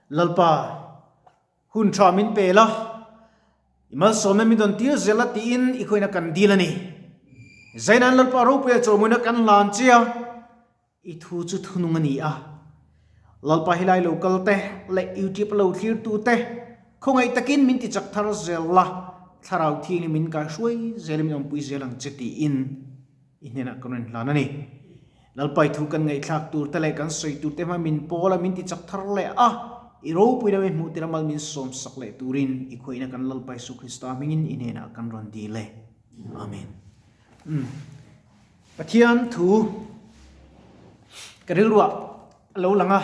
Lalpa, hun tha min pe la, i malsawmna min dawn tir zel la tiin i khawina kan dil a ni. Zainan Lalpa ropuia chawhmuina kan hlan che a, I thu chu thunung a ni a, Lalpa helai lo kal te leh YouTube lo thlir tu te khawngaih takin min ti chak thar zel la, Thlarau Thianghlim min kaihruai zel in min awmpui zel ang che tiin i hnenah kan rawn hlan a ni. Lalpa i thu kan ngaihthlak tur te leh kan sawi tur te hma min pawl a min ti chak thar leh a, i ropui lama i hmuh tir a mal min sawm sak leh turin i khuaihna kan Lalpa Isu Krista hmingin i hnenah kan rawn dil e. Amen. Umm. Pathian thu ka rilruah a lo lang a,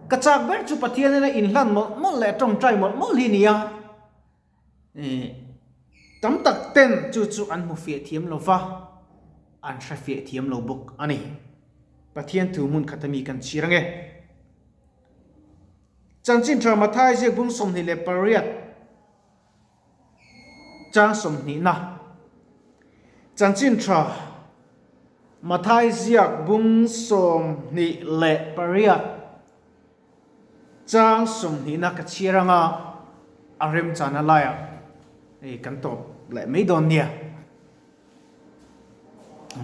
ka chak ber chu Pathian ina inhlan mawlh mawlh leh tawngtai mawlh mawlh hi a ni a, ih tam tak ten chu chu an hmu fiah thiam lo va, an hre fiah thiam lo bawk a ni. Pathian thu hmun khat ami kan chhir ange. Chanchin tha Mathai ziak bung 28. Chang sawmhnihna Chanchin tha Mathai ziak bung 28 chang sawmhnihna ka chhiar anga a remchana laiah hei kan tawp leh mai dawn nia.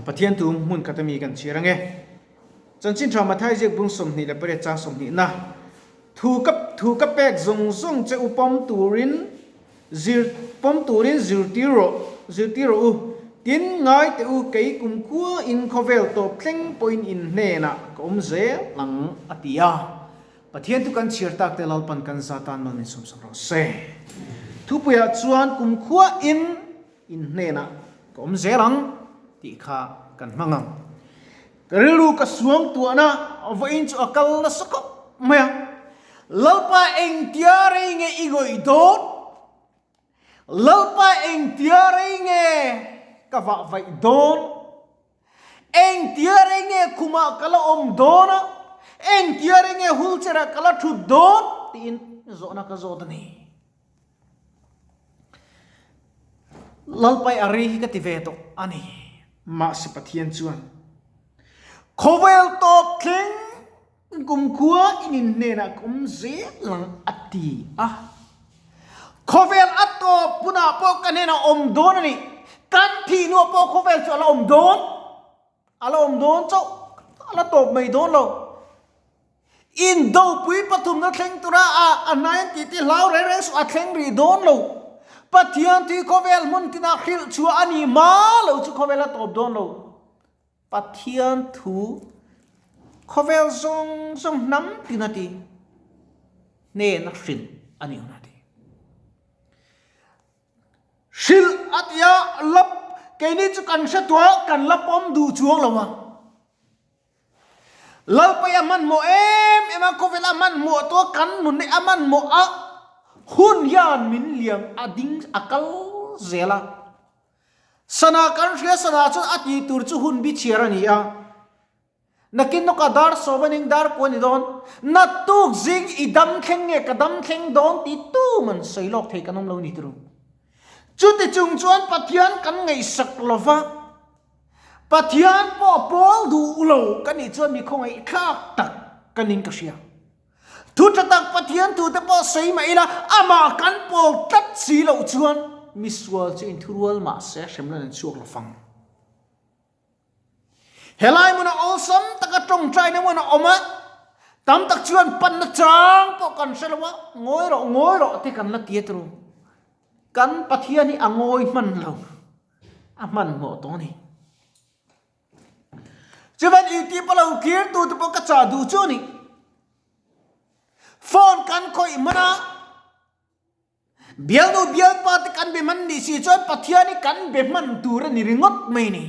Pathian thu hmun khat ami kan chhiar ange. Chanchin tha Mathai ziak bung 28 chang sawmhnihna Thu ka thu ka pek zawng zawng che u pawm turin zir pawm turin zirtir rawh zirtir rawh u. Tin, ngai teh u, kei kumkhua in khawvel tawp thleng pawhin in hnenah ka awm zel ang, a ti a. Pathian thu kan chhiar tak te Lalpan kan za tan mal min sawmsak rawh se. Thupuiah chuan kumkhua in in hnenah ka awm zel ang tih kha kan hmang ang. Ka rilru ka suang tuahna vawiin chu a kal nasa khawp mai a, Lalpa engtia rei nge i ngawih dawn? Lalpa engtia rei nge ka vah vaih dawn? Engtia rei nge khumah ka la awm dawn a? Engtia rei nge wheelchair-ah ka la thut dawn? tiin zawhna ka zawt a ni. Lalpai a rei hi ka ti ve tawh a ni. Mahse Pathian chuan, Khawvel tawp thleng kumkhua in in hnenah ka awm zel ang a ti a. Khawvel a tawp hunah pawh ka hnenah awm dawn a ni. Kan thih hnuah pawh khawvel chu a la awm dawn. A la awm dawn chauh, a la tawp mai dawn lo. Indopui pathumna thleng tura a a hnai an tih te hlau reng reng suh a thleng rih dawn lo. Pathian tui khawvel hmun tinah hrilh chhuah a ni hma lo chu khawvel a tawp dawn lo. Pathian thu khawvel zawng zawng hnam tina ti hnena hrilh a ni ang a ti. Hrilh a ti a, lap keini chu kan hre tuah kan la pawm duh chuang lo a. Lalpai a hmanhmawh em em a, khawvel a hmanhmawh tawh a, kan nun hi a hmanhmawh a, hun hian min liam a ding a kal zel a. Sana kan hria sana chuan a tih tur chu hun bi chhiar a ni a. Nakin nawkah dar sawm a ning dar kuah a ni dawn. Naktuk zing i dam thleng nge ka dam thleng dawn tih tu man sawi lawk thei kan awm lo ni turu. Chuti chung chuan Pathian kan ngaihsak lova. Pathian pawh pawl duh lo ka nih chuan mi khawngaih thlak tak ka ning ka hria. Thu tha tak Pathian thu te pawh sawi mah ila amah kan pawl tlat si loh chuan misual chu inthurual mah se hremna an chhuak lo fang. Helai hmuna awlsam taka tawngtaina hmun a awm a, tam tak chuan panna chang pawh kan hre lo a, ngawi rawh ngawi rawh te kan la ti a turu. Kan Pathian hi a ngawi hman lo. A hmanhmawh tawh a ni. Chuvan YouTube a lo clear tu te pawh ka chah duh chu a ni. Phone kan khawih hman a, bialnu bialpa te kan be hman nih si chuan Pathian hi kan be hman tur a ni ringawt mai a ni.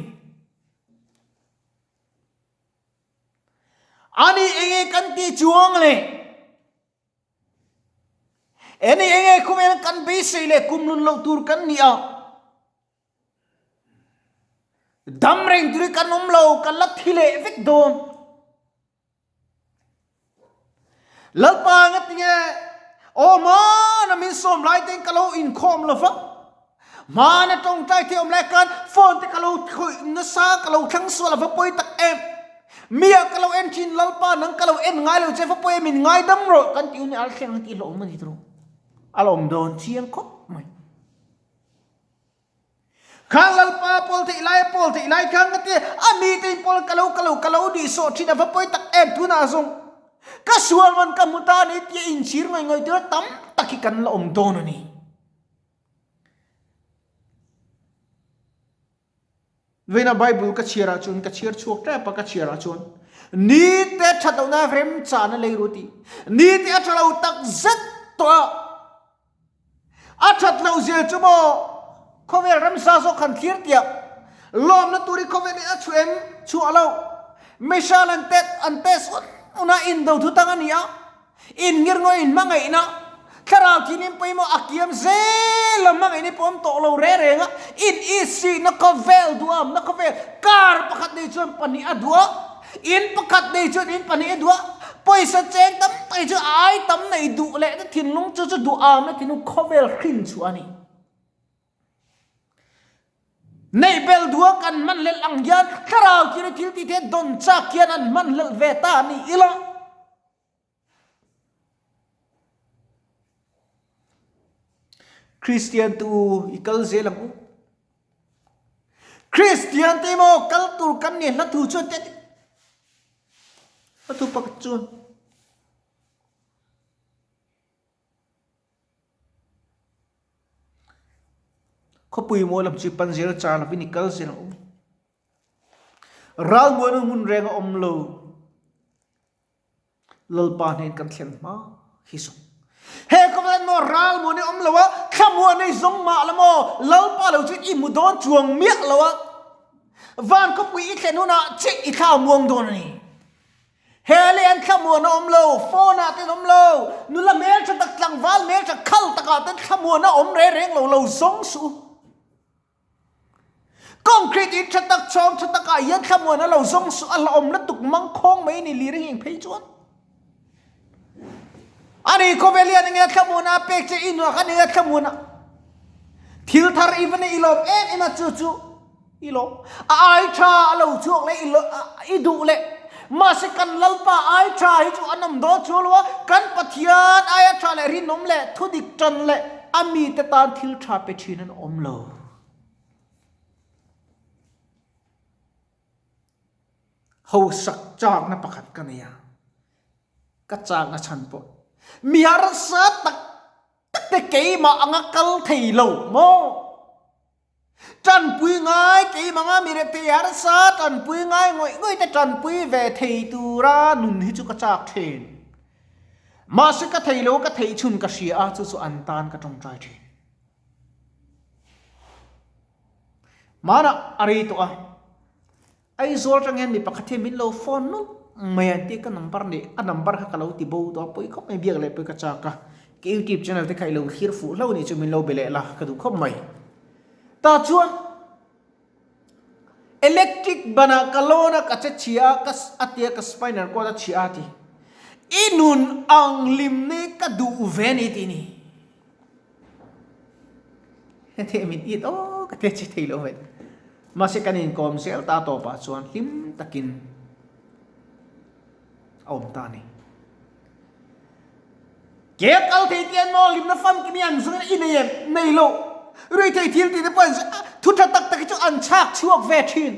Ani enge kan tih chuang le? Eni enge khawvel kan beisei leh kumlun loh tur kan ni a. Dam reng tur hi kan awm lo, kan la thi leh vek dawn. Lalpa nga tinge aw hmana min sawm lai ten ka lo inkhawm lo va. Hmana tawngtai thei awm lai khan phone te ka lo khawih nasa, ka lo thlang sual a va pawi tak em. Mi ah ka lo en thin Lalpa nang ka lo en ngai lo che va pawi min ngaidam rawh kan tih hun hi a thleng ang tih hlawm a ni tawh. A lawm dawn chiang khawp mai. Khang Lalpa pawl theih lai pawl theih lai khan ka ti a mi te in pawl ka lo ka lo ka lo nih sawh thin a va pawi tak em tunah zawng ka sual man ka hmu ta a ni tia inchhir ngaih ngaih tura tam tak hi kan la awm dawn a ni. Veina Bible ka chhiar ah chuan ka chhiar chhuak tep a ka chhiar ah chuan ni te that lohna remchana lei ru tih ni te a tha lo tak zet tawh a a that loh zia chu maw khawvel ramsa zawk han thlir tiah lawmna tur hi khawvel in a chhuah em chhuah lo missile an test an test un un a indo thu tang a ni a. Inngirngawi hmangaihna, thlarau thinin pawimawh a kiam zel a, hmangaihna pawh awm tawh lo reng reng a, in isihna khawvel duham na khawvel car pakhat nei chuan pahnih a duh a, in pakhat nei chuan in pahnih a duh a, pawisa cheng tam tak hi chu a ai tam nei duh leh na thinlung chu chu duham na thinlung khawvel hrin chhuah a ni. Neih bel dua kan hman hlelh ang hian thlarau thil thil tih te dawn chak hian an hman hlelh ve ta a ni ila. Kristian tu i kal zel ang u. Kristian te maw kal tur kan ni hla thu chuan te hla thu pakhat chuan. Khawpui mawi lam chu pan zel char lovin i kal zel ang u. Ral muan hmun reng a awm lo. Lalpa hnen kan thlen hma hi zawng. He khawvel maw ral muan i awm lo a, thla muan i zawng mah la maw, Lalpa lo chu i hmu dawn chuang miah lo a. Van khawpui i thlen hunah chiah i thla muang dawn a ni. He leh an thlamuan a awm lo, phone ah ten awm lo, nula hmeltha tak tlangval hmeltha khal takah ten thlamuan a awm reng reng lo, lo zawng suh u. Concrete in tha tak chhawng tha takah hian thlamuan a lo zawng suh, a hlauhawm lutuk mangkhawng mai ni lir heng phei chuan. Ani khawvel hian enge thlamuan a pek che i nuah khan enge thlamuan a thil thar i va nei i lawm em em a chu chu i lawm a ai tha a lo chhuak leh i i duh leh mahse kan lalpa ai tha hi chu an awm dawn chuang lo a kan Pathian aia tha leh rinawm leh thudik tan leh a mite tan thil tha pe thin an awm lo. Hausak chakna pakhat ka nei a, ka chakna chhan pawh mi harsa tak tak te keimah anga kal thei lo maw? Tanpui ngai keimah anga mi rethei harsa tanpui ngai ngawih ngawih te tanpui ve thei tura nun hi chu ka chak thin. Mahse ka thei lo ka theih chhun ka hria a, chu chu an tan ka tawngtai thin. Hmanah a rei tawh a, Aizawl atang hian mi pakhat hian min lo phone nawlh mai a, tih ka number nih a number kha ka lo ti bo tawh a, pawi khawp mai biak leh pawi ka chak a, ka youtube channel te kha i lo thlir fuh hlauh nih chu min lo be leh la ka duh khawp mai. Tah chuan electric banah ka lawn a, ka che chhia a, ka a tia ka spinal cord a chhia a ti, i nun ang hlim ni ka duh ve a ni tih ni. Heti min it aw ka ti che thei lo mai. Mahse kan inkawm zel ta tawpah chuan hlim takin a awm ta a ni. Ke kal thei te an maw hlimna famkim hi an zawng i nei em? Nei lo. Rui thei thil tih te pawh an thu tha tak tak hi chu an chhak chhuak ve thin.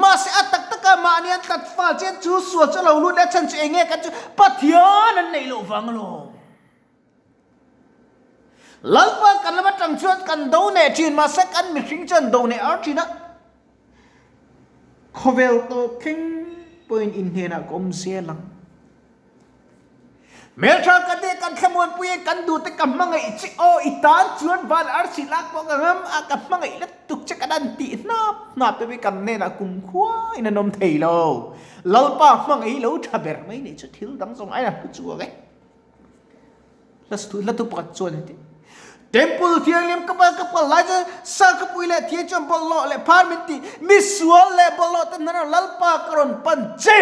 Mahse a tak taka mahni an tlat fal chian chu sual chu a lo lut leh a chhan chu eng nge kan chu Pathian an neih loh vang alawm. Lalpa kan lam atang chuan kan do neh thin, mahse kan mihring chuan do neh ar thin a. Khawvel tawp thleng pawhin in hnenah ka awm zel ang. Hmeltha ka te kan thlamuanpui e, kan duh te ka hmangaih che aw, i tan chuan van arsi lak pawh ka ngam a, ka hmangaih lutuk che kan han tih hnap hnap te pawh kan hnenah kumkhua in an awm thei lo. Lalpa hmangaih hi lo tha ber mai nih chu thil dang zawng aia hlu chuang e. Hla thu pakhat chuan heti, Temple thianghlim ka pal ka pal lai chuan Sarkhapui leh thiang chuan bawlhhlawh leh phar min ti, mi sual leh bawlhhlawh te hnar Lalpa ka rawn pan che.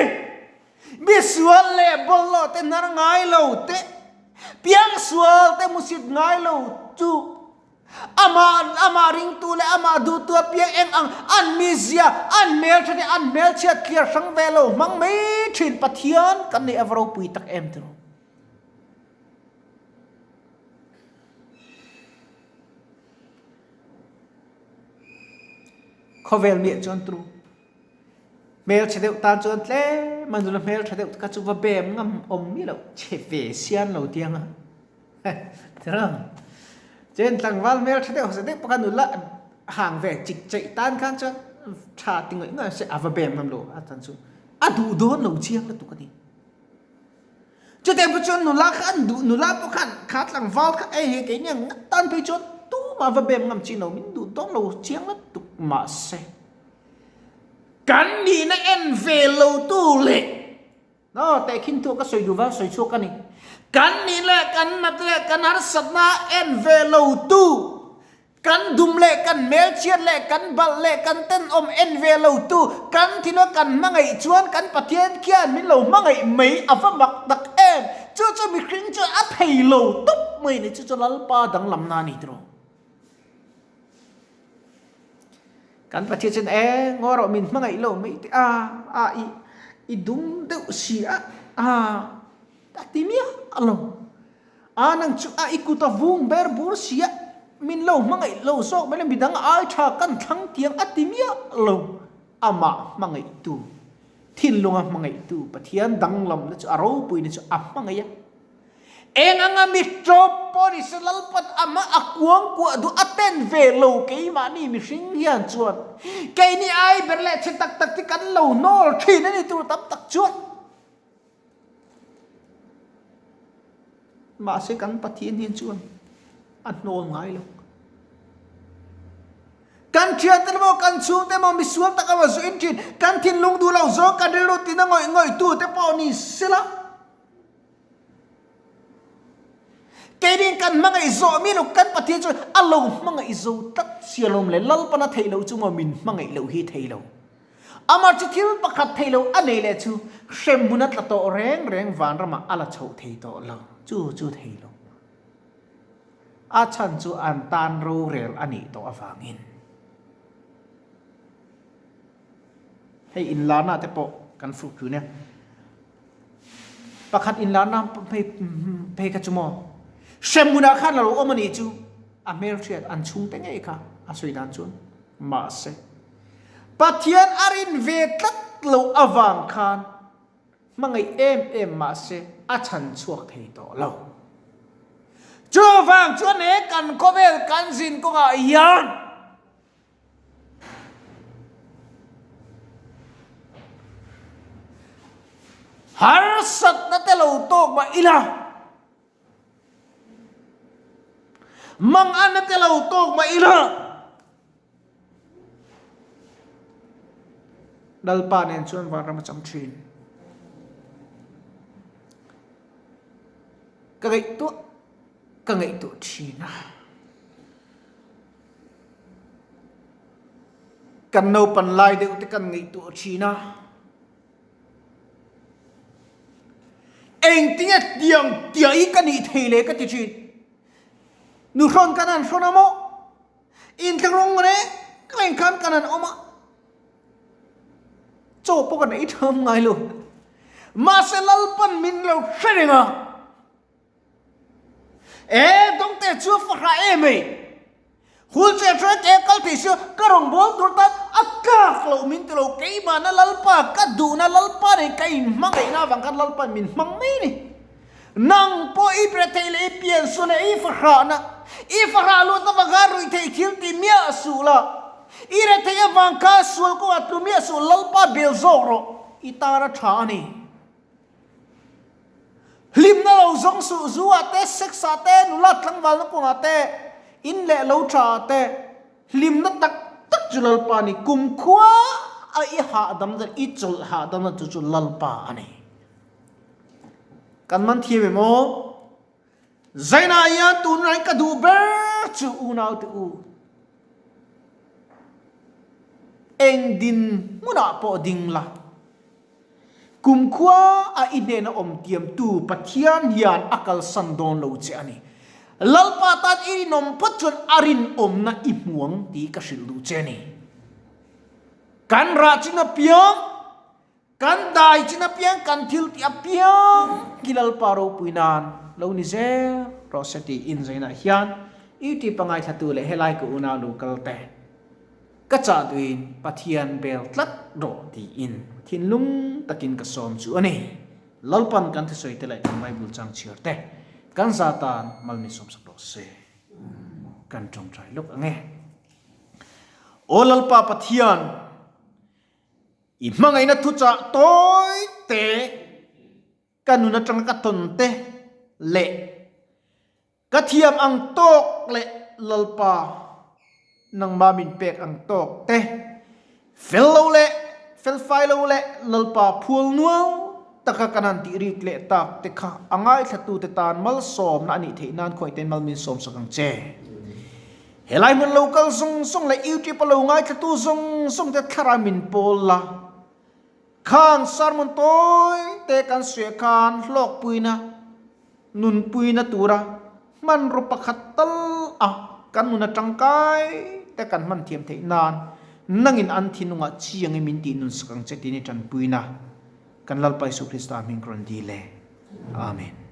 Mi sual leh bawlhhlawh te hnar ngai lo te, piang sual te hmusit ngai lo chu. Amah, amah ringtu leh amah duhtu apiang eng ang an mizia, an hmeltha leh an hmelchhiat thliar hrang ve lo hmang mai thin Pathian kan neih ava ropui tak em tiraw? Khawvel miah chuan tru. Hmelchhe deuh tan chuan tlem a nula hmeltha deuh kha chu va bem ngam awm mi loh chhe ve sian lo tiang a. Tiraw? Chen tlangval hmeltha deuh hausa deuh pawh kha nula hang ve chik cheih tan khan chuan tha ti ngawih ngawih se a va bem ngam lo a chan chu a duh dawn lo chiang lutuk a ni. Chutiang pawh chuan nula kha an duh nula pawh khan kha tlangval kha ei he keini ang ngat tan phei chuan tumah va bem ngam chi lo min duh dawn lo chiang lutuk mahse kan nihna en ve lo tu leh Aw, tehkhin thu ka sawi duh vang sawi chhuak a ni. Kan nih leh kan nat leh kan harsatna en ve lo tu, kan dum leh kan hmelchhiat leh kan balh leh kan tenawm en ve lo tu, kan thinlung kan hmangaih chuan kan Pathian khian min lo hmangaih mai a va mak tak em! Chu chu mihring chu a thei lo tawp mai ni, chu chu Lalpa danglamna a ni tiraw? Kan Pathian chuan e ngaw rawh min hmangaih lo mai teh a, a i i dum deuh si a, a a ti miah lo. A nang chu a i kut a vung ber bur si a, min lo hmangaih lo zawk mai le midang ai tha kan thlang tiang a ti miah lo. Amah hmangaihtu, thinlunga hmangaihtu Pathian danglamna chu a ropuina chu a hmangaih a. Eng anga mi ṭawp pawh ni se Lalpan amah a kuang kuah duh a ten ve lo keimahni mihring hian chuan keini ai ber leh chhe tak tak te kan lo hnawl ṭhin a ni tur tam tak chuan mahse kan Pathian hian chuan a hnawl ngai lo. Kan thiante emaw kan chhungte emaw misual tak emaw zuin ṭhin kan thinlung duh lo zawng kan rilru tina ngawih ngawih tute pawh ni sela. Keinin kan hmangaih zawh mi lo kan Pathian chuan a lo hmangaih zo tlat sia lawm le Lalpan a theih loh chu maw min hmangaih loh hi thei lo. Amah chu thil pakhat thei lo a nei leh chu hremhmun a tla tawh reng reng vanramah a la chhoh thei tawh lo chu chu thei lo. A chhan chu an tan rorel a nih tawh avangin. Hei inlarna te pawh kan fuk thin nia. Pakhat inlarna phei kha chu maw hremhmunah khan a lo awm a nih chu a hmelhriat an chhungte ngei kha a sawi dan chuan mahse Pathian a rin ve tlat loh avang khan hmangaih em em mahse a chhan chhuak thei tawh lo. Chuvang chuan he kan khawvel kan zin kawngah hian Harsatna te lo tawk mah ila, manganna te lo tawk mah ila, Lalpa nen chuan vanram a chang thin. Ka ngaihtuah ka ngaihtuah thin a. Kan naupan lai deuh te kan ngaihtuah thin a, engtinge tiang tiah hi ka nih thei le ka ti thin. Nuhrawn kan han hrawn a maw? Inthlahrung reng reng khan kan han awm a, chaw pawh kan ei tham ngai lo. Mahse Lalpan min lo hre reng a. E dawngte chu a fahrah em ei. Hul che hruai te kal thei si ka rawngbâwl tur tan a tlâk loh min ti lo. Keimahna Lalpa ka duhna Lalpa nen ka inhmangaihna avang khan Lalpa'n min hmang mai a ni. Nang pawh i bre thei leh i pian suh leh i fahrahna, i fahrah lut avang khan ruih theih thil ti miah suh la. I retheih avang khan sual kawngah tlu miah suh Lalpa bel zawk rawh. I tan a tha a ni. Hlimna lo zawng suh, zu ah te, sex ah te, nula tlangvalna kawngah te, in leh lo tha ah te, hlimna tak tak chu Lalpa a ni. Kumkhua a i hahdam dan, i chawlh hahdam dan chu chu Lalpa a ni. Kan man thiam em aw? Zainah hian tunlai ka duh ber chu unaute u. Eng din hmunah pawh ding la. Kumkhua a i hnena awm tiamtu Pathian hian a kalsan dawn lo che a ni. Lalpa tan i rinawm phawt chuan a rinawmna i hmu ang tih ka hrilh duh che a ni. Kan rah chin apiang, kan dai chin apiang, kan thil tih apiang hi Lalpa ropui nan lo ni zel rawh se tiin zainah hian YouTube a ngaithlatu leh helai ka unau lo kal te ka chah duhin Pathian bel tlat rawh tiin thinlung takin ka sawm chu a ni. Lalpan kan thusawi te leh kan Bible chang chhiar te kan za tan mal min sawmsak rawh se. Kan tawngtai lawk ang e. Aw Lalpa Pathian, i hmangaihna thuchah tawi te ka nun atanga ka tawn te leh Ka thiam ang tawk leh Lalpa nangmah min pek ang tawk te, fel lo leh felfai lo leh Lalpa phual nual taka kan han tih rik leh tak te kha a ngaithlatute tan malsawmna a nih theih nan khawihtein mal min sawmsak ang che. Helai hmun lo kal zawng zawng leh YouTube a lo ngaithlatu zawng zawng te thlarau min pawl la, khang sermon tawi te kan suih khan hlawkpuina Nunpuina tura hmanraw pakhat tal a kan nun a tangkai te kan hman thiam theih nan nangin an thinlungah chiangin min tih nun sak ang che tih ni tanpuina kan Lalpa Isu Krista hming ka rawn dil e. Amen.